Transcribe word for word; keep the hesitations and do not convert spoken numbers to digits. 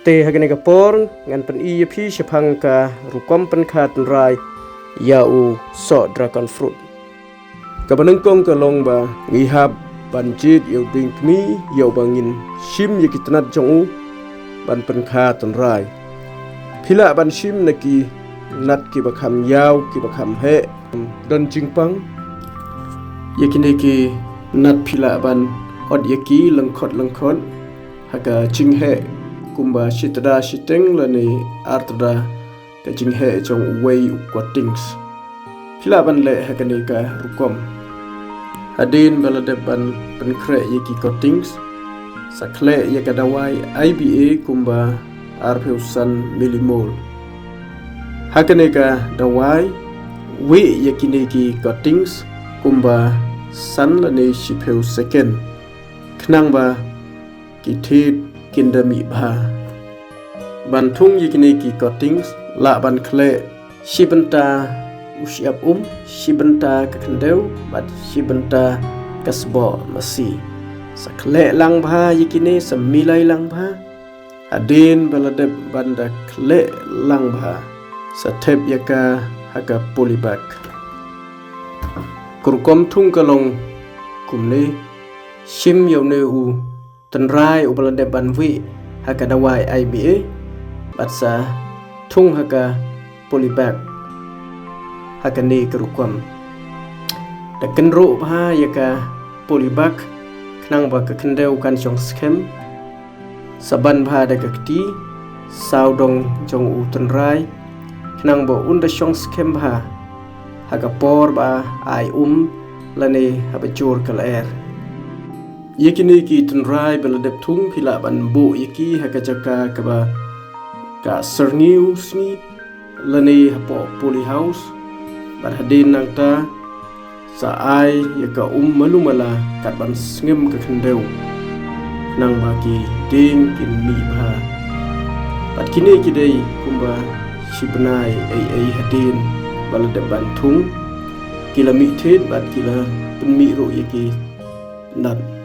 Te ha kane ka por ngan pyni ïa phi shaphang ka rukom pynkha tynrai ïa u soh dragon fruit. Kaba nyngkong ka long ba ngi hap ban jied ïa u dieng kmie ïa uba ngin shim ïa ki tnat jong u ban pynkha tynrai. Phi lah ban shim na ki tnat kiba kham ïaw kiba kham heh. Don jingpang ïa kine ki tnat phi lah ban ot ïa ki lyngkhot lyngkhot ha ka jingheh kumba shi tda shiteng lane ar tda ka jingheh jong uwei u cuttings. Phi lah ban leh ha kane ka rukom. Hadien ba la dep ban pynkhreh ïa ki cuttings, sa khleh ïa ka dawai I B A kumba arphew san millimole. Ha kane ka dawai, wieh ïa kine ki cuttings kumba san lane shiphew second khnang ba ki thied kin da mih bha. Ban thung ïa kine ki cuttings lah ban khleh shi bynta u shyiap um, shi bynta ka khyndew bad shi bynta ka sboh masi. Sa khleh lang bha ïa kine, sa milai lang bha. Hadien ba la dep ban da khleh lang bha, sa thep ïa ka ha ka polybag. Ka rukom thung ka long kumne. Shim ïa une u tynrai uba la dep ban wieh ha ka dawai I B A bad sa thung ha ka polybag ha kane ka rukom. Da kynruh bha ïa ka polybag khnang ba ka khyndew kan shong skhem. Sa ban bha da ka kti sawdong jong u tynrai khnang ba un da shong skhem bha ha ka por ba ai um lane haba jur ka lyer. Ïa kine ki tynrai ba la dep thung phi lah ban buh ïa ki ha ka jaka kaba ka syrngiew sngi lane hapoh polyhouse. Bad hadien nangta sa ai ïa ka um malu mala kat ban sngem ka khyndew khnang ba ki dieng kin mih bha. Bad kine ki dei kumba shi bnai ei ei hadien ba la dep ban thung. Ki la mih thied bad ki la pynmih ruh ïa ki tnat.